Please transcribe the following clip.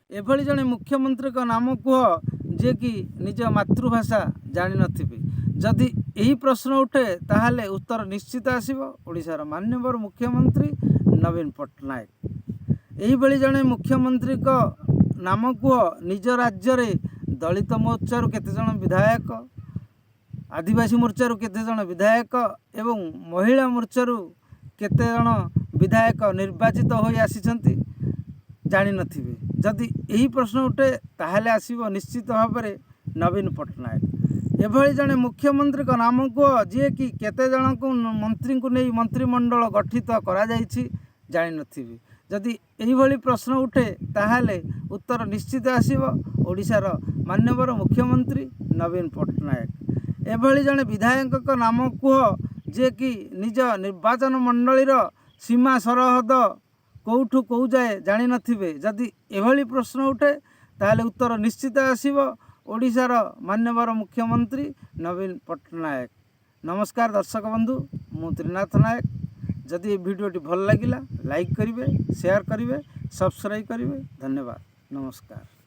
ଏଭଳି ଜଣେ ମୁଖ୍ୟମନ୍ତ୍ରୀଙ୍କ ନାମ କୁହ, ଯିଏକି ନିଜ ମାତୃଭାଷା ଜାଣିନଥିବେ। ଯଦି ଏହି ପ୍ରଶ୍ନ ଉଠେ, ତାହେଲେ ଉତ୍ତର ନିଶ୍ଚିତ ଆସିବ ଓଡ଼ିଶାର ମାନ୍ୟବର ମୁଖ୍ୟମନ୍ତ୍ରୀ ନବୀନ ପଟ୍ଟନାୟକ। ଏହିଭଳି ଜଣେ ମୁଖ୍ୟମନ୍ତ୍ରୀଙ୍କ ନାମ କୁହ, ନିଜ ରାଜ୍ୟରେ ଦଳିତ ମୋର୍ଚ୍ଚାରୁ କେତେଜଣ ବିଧାୟକ, ଆଦିବାସୀ ମୋର୍ଚ୍ଚାରୁ କେତେଜଣ ବିଧାୟକ ଏବଂ ମହିଳା ମୋର୍ଚ୍ଚାରୁ କେତେଜଣ ବିଧାୟକ ନିର୍ବାଚିତ ହୋଇ ଆସିଛନ୍ତି ଜାଣିନଥିବେ। ଯଦି ଏହି ପ୍ରଶ୍ନ ଉଠେ, ତାହେଲେ ଆସିବ ନିଶ୍ଚିତ ଭାବରେ ନବୀନ ପଟ୍ଟନାୟକ। ଏଭଳି ଜଣେ ମୁଖ୍ୟମନ୍ତ୍ରୀଙ୍କ ନାମ କୁହ, ଯିଏକି କେତେ ଜଣଙ୍କୁ ମନ୍ତ୍ରୀଙ୍କୁ ନେଇ ମନ୍ତ୍ରିମଣ୍ଡଳ ଗଠିତ କରାଯାଇଛି ଜାଣିନଥିବେ। ଯଦି ଏହିଭଳି ପ୍ରଶ୍ନ ଉଠେ, ତାହେଲେ ଉତ୍ତର ନିଶ୍ଚିତ ଆସିବ ଓଡ଼ିଶାର ମାନ୍ୟବର ମୁଖ୍ୟମନ୍ତ୍ରୀ ନବୀନ ପଟ୍ଟନାୟକ। ଏଭଳି ଜଣେ ବିଧାୟକଙ୍କ ନାମ କୁହ, ଯିଏକି ନିଜ ନିର୍ବାଚନ ମଣ୍ଡଳୀର ସୀମା ସରହଦ କେଉଁଠୁ କେଉଁ ଯାଏ ଜାଣିନଥିବେ। ଯଦି ଏଭଳି ପ୍ରଶ୍ନ ଉଠେ, ତାହେଲେ ଉତ୍ତର ନିଶ୍ଚିତ ଆସିବ ଓଡ଼ିଶାର ମାନ୍ୟବର ମୁଖ୍ୟମନ୍ତ୍ରୀ ନବୀନ ପଟ୍ଟନାୟକ। ନମସ୍କାର ଦର୍ଶକ ବନ୍ଧୁ, ମୁଁ ତ୍ରିନାଥ ନାୟକ। ଯଦି ଏ ଭିଡ଼ିଓଟି ଭଲ ଲାଗିଲା, ଲାଇକ୍ କରିବେ, ସେୟାର କରିବେ, ସବସ୍କ୍ରାଇବ୍ କରିବେ। ଧନ୍ୟବାଦ, ନମସ୍କାର।